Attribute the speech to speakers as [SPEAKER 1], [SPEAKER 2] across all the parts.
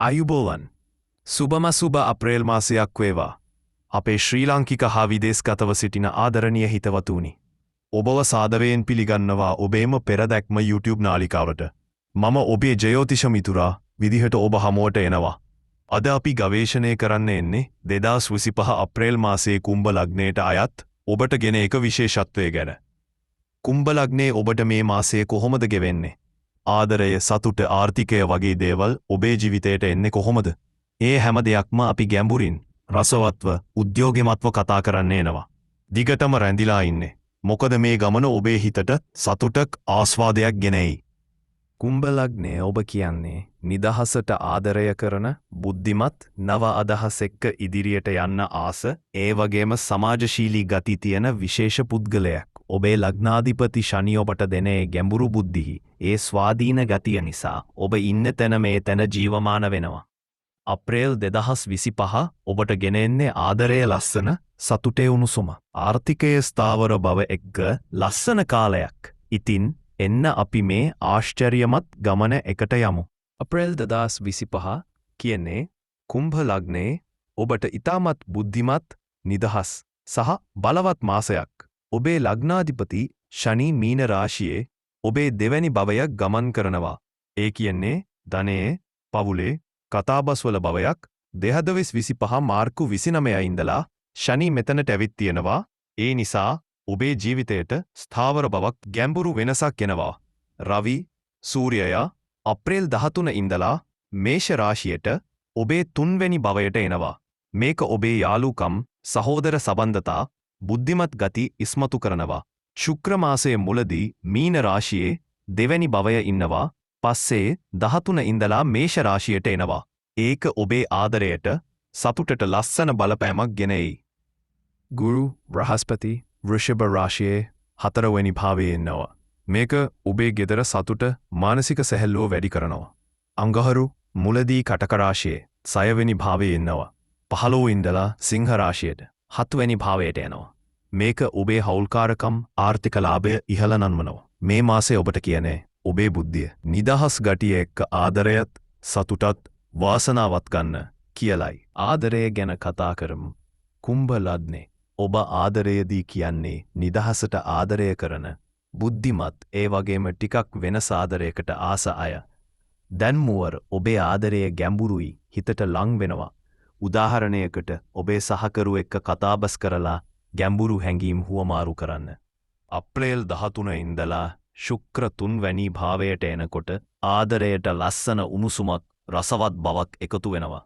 [SPEAKER 1] ආයුබෝවන්. සුබම සුබ අප්‍රේල් මාසයක් වේවා. අපේ ශ්‍රී ලාංකික හා විදේශගතව සිටින ආදරණීය හිතවතුනි. ඔබව සාදරයෙන් පිළිගන්නවා ඔබේම පෙරදැක්ම YouTube නාලිකාවට. මම ඔබේ ජයෝතිෂ මිතුරා විදිහට ඔබ හමුවට එනවා. අද අපි ගවේෂණය කරන්න එන්නේ 2025 අප්‍රේල් මාසයේ කුම්භ ලග්නයට අයත් ඔබට ගෙන එක විශේෂත්වය ගැන. කුම්භ ලග්නයේ ඔබට මේ මාසය කොහොමද ගෙවෙන්නේ? ආදරය, සතුට, ආර්ථිකය වගේ දේවල් ඔබේ ජීවිතයට එන්නේ කොහොමද? ඒ හැම දෙයක්ම අපි ගැඹුරින්, රසවත්ව, උද්‍යෝගිමත්ව කතා කරන්න එනවා. දිගටම රැඳිලා ඉන්නේ. මොකද මේ ගමන ඔබේ හිතට සතුටක්, ආස්වාදයක් ගෙනෙයි. කුම්භ ලග්නය ඔබ කියන්නේ නිදහසට ආදරය කරන, බුද්ධිමත්, නව අදහස් එක්ක ඉදිරියට යන්න ආස, ඒ වගේම සමාජශීලී ගති තියෙන විශේෂ පුද්ගලයෙක්. ඔබේ ලග්නාධිපති ශනි ඔබට දෙන ඒ ගැඹුරු බුද්ධිහි, ඒ ස්වාධීන ගතිය නිසා ඔබ ඉන්න තැන මේ තැන ජීවමාන වෙනවා. අප්‍රේල් 2025 ඔබට ගෙන එන්නේ ආදරය ලස්සන, සතුටේ උණුසුම, ආර්ථිකයේ ස්ථාවර බව එක්ක ලස්සන කාලයක්. ඉතින් එන්න අපි මේ ආශ්චර්යමත් ගමන එකට යමු. අප්‍රේල් 2025 කියන්නේ කුම්භ ලග්නයේ ඔබට ඉතාමත් බුද්ධිමත්, නිදහස් සහ බලවත් මාසයක්. ඔබේ ලග්නාධිපති ශනි මීන රාශියේ ඔබේ දෙවැනි භවය ගමන් කරනවා. ඒ කියන්නේ ධනයේ, පවුලේ, කතාබස්වල භවයක් 2025 මාර්තු 29 ඉඳලා ශනි මෙතනට ඇවිත් තියෙනවා. ඒ නිසා ඔබේ ජීවිතයට ස්ථාවර බවක්, ගැඹුරු වෙනසක් එනවා. රවි, සූර්යයා අප්‍රේල් 13 ඉඳලා මේෂ රාශියට ඔබේ තුන්වැනි භවයට එනවා. මේක ඔබේ යාළුකම්, සහෝදර සබඳතා, බුද්ධිමත් ගති ඉස්මතු කරනවා. ශුක්‍ර මාසයේ මුලදී මීන රාශියේ දෙවැනි භවය ඉන්නවා. පස්සේ 13 ඉඳලා මේෂ රාශියට එනවා. ඒක ඔබේ ආදරයට, සතුටට ලස්සන බලපෑමක් ගෙන එයි. ගුරු බ්‍රහස්පති වෘෂභ රාශියේ හතරවෙනි භාවයේ ඉන්නවා. මේක ඔබේ ගෙදර සතුට, මානසික සැහැල්ලුව වැඩි කරනවා. අඟහරු මුලදී කටක රාශියේ සයවෙනි භාවයේ ඉන්නවා. 15 ඉඳලා සිංහ රාශියට හත්වෙනි භාවයට එනවා. මේක ඔබේ හවුල්කාරකම්, ආර්ථික ලාභය ඉහළ නංවනවා. මේ මාසේ ඔබට කියන්නේ ඔබේ බුද්ධිය, නිදහස් ගතිය එක්ක ආදරයත්, සතුටත්, වාසනාවත් ගන්න කියලයි. ආදරය ගැන කතා කරමු. කුම්භ ලග්නේ ඔබ ආදරයේදී කියන්නේ නිදහසට ආදරය කරන, බුද්ධිමත්, ඒ වගේම ටිකක් වෙනස් ආදරයකට ආස අය. දැන් මුවර ඔබේ ආදරය ගැඹුරුයි, හිතට ලං වෙනවා. උදාහරණයකට ඔබේ සහකරු එක්ක කතාබස් කරලා ගැඹුරු හැඟීම් හුවමාරු කරන්න. අප්‍රේල් 13 ඉඳලා ශුක්‍ර තුන්වැනි භාවයට එනකොට ආදරයට ලස්සන උණුසුමක්, රසවත් බවක් එකතු වෙනවා.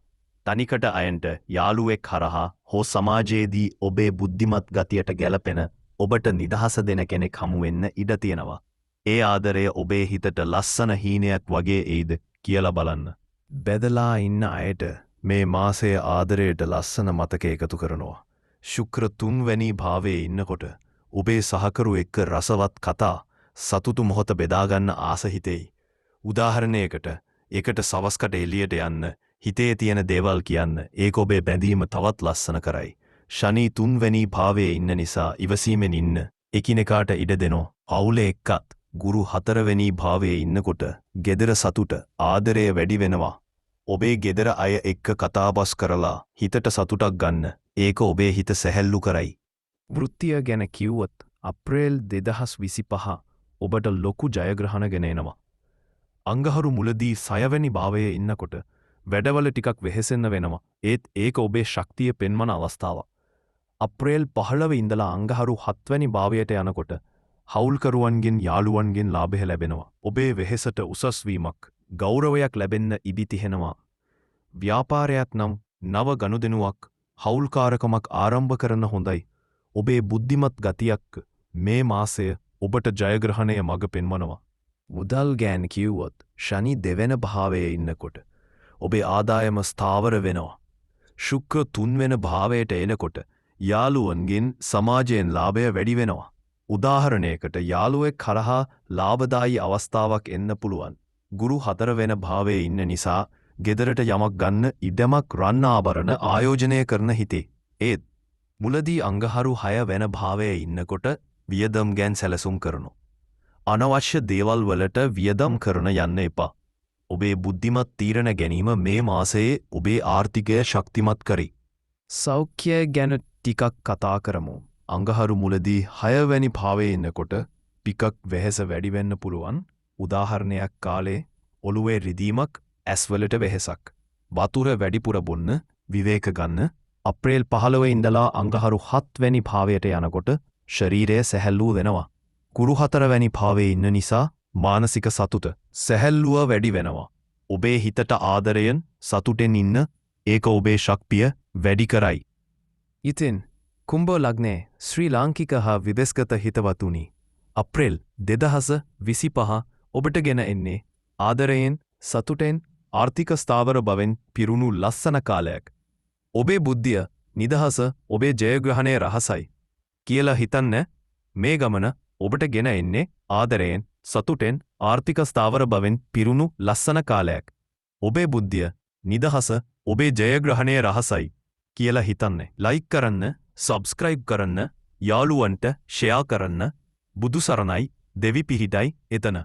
[SPEAKER 1] තනිකට අයන්ට යාළුවෙක් හරහා හෝ සමාජයේදී ඔබේ බුද්ධිමත් ගතියට ගැලපෙන, ඔබට නිදහස දෙන කෙනෙක් හමු වෙන්න ඉඩ තියෙනවා. ඒ ආදරය ඔබේ හිතට ලස්සන හීනයක් වගේ එයිද කියලා බලන්න. බැදලා ඉන්න අයට මේ මාසය ආදරයට ලස්සන මතක එකතු කරනවා. ශුක්‍ර තුන්වැනි භාවයේ ඉන්නකොට ඔබේ සහකරු එක්ක රසවත් කතා, සතුටු මොහොත බෙදාගන්න ආස හිතෙයි. උදාහරණයකට එකට සවස්කට එළියට යන්න, හිතේ තියෙන දේවල් කියන්න, ඒක ඔබේ බැඳීම තවත් ලස්සන කරයි. ශනි තුන්වැනි භාවයේ ඉන්න නිසා ඉවසීමෙන් ඉන්න, එකිනෙකාට ඉඩ දෙනෝ. පවුලේ එක්කත් ගුරු හතරවෙනි භාවයේ ඉන්නකොට ගෙදර සතුට, ආදරය වැඩි වෙනවා. ඔබේ ගෙදර අය එක්ක කතාබස් කරලා හිතට සතුටක් ගන්න, ඒක ඔබේ හිත සැහැල්ලු කරයි. වෘත්තිය ගැන කිව්වොත් අප්‍රේල් 2025 ඔබට ලොකු ජයග්‍රහණ ගෙන එනවා. අඟහරු මුලදී සයවැනි භාවයේ ඉන්නකොට වැඩවල ටිකක් වෙහෙසෙන්න වෙනවා. ඒත් ඒක ඔබේ ශක්තිය පෙන්වන අවස්ථාවක්. අප්‍රේල් 15 ඉඳලා අඟහරු හත්වැනි භාවයට යනකොට හවුල්කරුවන්ගෙන්, යාළුවන්ගෙන් ලාභය ලැබෙනවා. ඔබේ වෙහෙසට උසස් වීමක්, ගෞරවයක් ලැබෙන්න ඉඩ තියෙනවා. ව්‍යාපාරයක් නම් නව ගනුදෙනුවක්, හවුල්කාරකමක් ආරම්භ කරන්න හොඳයි. ඔබේ බුද්ධිමත් ගතියක් මේ මාසය ඔබට ජයග්‍රහණය මඟ පෙන්වනවා. මුදල් ගැන කිව්වොත් ශනි දෙවන භාවයේ ඉන්නකොට ඔබේ ආදායම ස්ථාවර වෙනවා. ශුක්‍ර තුන්වෙන භාවයට එනකොට යාළුවන්ගෙන්, සමාජයෙන් ලාභය වැඩි වෙනවා. උදාහරණයකට යාළුවෙක් කරහා ලාභදායී අවස්ථාවක් එන්න පුළුවන්. ගුරු හතරවෙන භාවයේ ඉන්න නිසා ගෙදරට යමක් ගන්න, ඉඩමක්, රන් ආභරණ ආයෝජනය කරන හිතේ. ඒත් මුලදී අඟහරු හය වෙන භාවයේ ඉන්නකොට වියදම් ගැන සැලසුම් කරනු. අනවශ්‍ය දේවල් වලට වියදම් කරන යන්න එපා. ඔබේ බුද්ධිමත් තීරණ ගැනීම මේ මාසයේ ඔබේ ආර්ථිකය ශක්තිමත් කරයි. සෞඛ්‍යය ගැන ටිකක් කතා කරමු. අඟහරු මුලදී 6 වැනි භාවයේ ඉන්නකොට ටිකක් වෙහෙස වැඩි වෙන්න පුළුවන්. උදාහරණයක් කාලේ ඔළුවේ රිදීමක්, ඇස්වලට වෙහෙසක්. වතුර වැඩිපුර බොන්න, විවේක ගන්න. අප්‍රේල් 15 ඉඳලා අඟහරු 7 වැනි භාවයට යනකොට ශරීරය සැහැල්ලු වෙනවා. කුරු 4 වැනි භාවයේ ඉන්න නිසා මානසික සතුට, සැහැල්ලුව වැඩි වෙනවා. ඔබේ හිතට ආදරයෙන් සතුටෙන් ඉන්න, ඒක ඔබේ ශක්තිය වැඩි කරයි. ඉතින් කුම්භ ලග්නයේ ශ්‍රී ලාංකික හා විදේශගත හිතවතුනි, අප්‍රේල් 2025 ඔබට ගෙන එන්නේ ආදරයෙන්, සතුටෙන්, ආර්ථික ස්ථාවර බවෙන් පිරුණු ලස්සන කාලයක්. ඔබේ බුද්ධිය, නිදහස ඔබේ ජයග්‍රහණයේ රහසයි කියලා හිතන්න. මේ ගමන ඔබට ගෙන එන්නේ ආදරයෙන්, සතුටෙන්, ආර්ථික ස්ථාවර බවෙන් පිරුණු ලස්සන කාලයක්. ඔබේ බුද්ධිය, නිදහස ඔබේ ජයග්‍රහණයේ රහසයි කියලා හිතන්න. ලයික් කරන්න, සබ්ස්ක්‍රයිබ් කරන්න, යාළුවන්ට ෂෙයා කරන්න. බුදු සරණයි, දෙවි පිහිටයි එතන.